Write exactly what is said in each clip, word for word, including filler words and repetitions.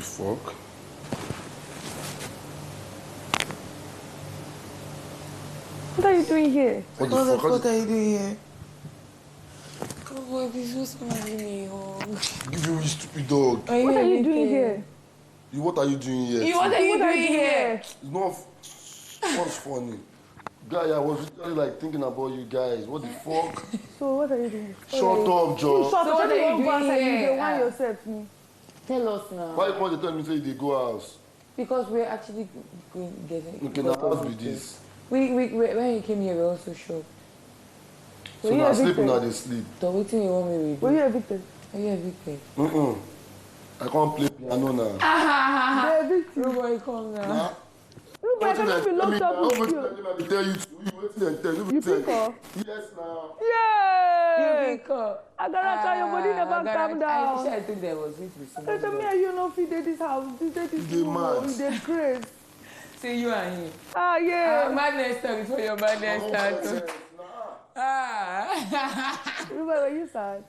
Fuck. What are you doing here? What the What the fuck? fuck are you doing here? Come on, please, just come and give me a hug. Give you, you stupid dog. What are you doing here? You, what are you doing here? You, what are you What are doing you doing here? here? It's not. F- what's funny? Guy, I was literally like thinking about you guys. What the fuck? So what are you doing? Shut up, Joe. Shut So what up. are you Don't go doing outside. You here? dey whine Ah. Yourself, me. Tell us now. Why you come dey tell me say you dey go house? Because we're actually going getting. Okay, now house be this. We, we, we, when you came here, we were also shocked. So Were you now sleep, evicted? Now they sleep. So what do you want me to do? Were you evicted? Are you evicted? Mm-mm. I can't play piano now. They evict you. Rude boy, come now. Nah. Rude boy, I Wetin cannot be dem locked tell up me with now? you. Wetin dem tell you? Wetin dem tell you? You pick up? Yes, now. Yeah. You pick up. Agaraka, your body never Agaraka, calm down. I, I think there was it with I said, me someone. and you no fit dey this house. You dey this You dey room, oh, mad. You dey craze. See you and him. Ah, yeah. Ah, madness time before your madness Oh, start. yes, nah. Ah. Rude boy, were you sad?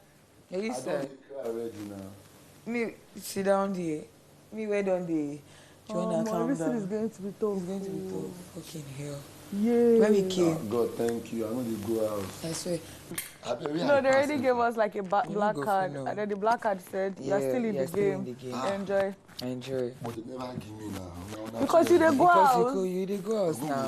Are you I don't sad? Dey cry already now. Me, sit down there. Me, where don't they? Joanna, Omo, calm this thing is down. Going to be tough. It's going to be tough. Fucking hell. Yeah. When we came, Ah, God, thank you. I know they go house. I swear. I beg, where No, I they already pass gave now? Us like a ba- You black go card, for no. And then the black card said, "You're Yeah, still in you're the still game. In the game. Ah. Enjoy." Enjoy. But they never give me now. Now, now Because you dey go Because you house. go, you dey go house now.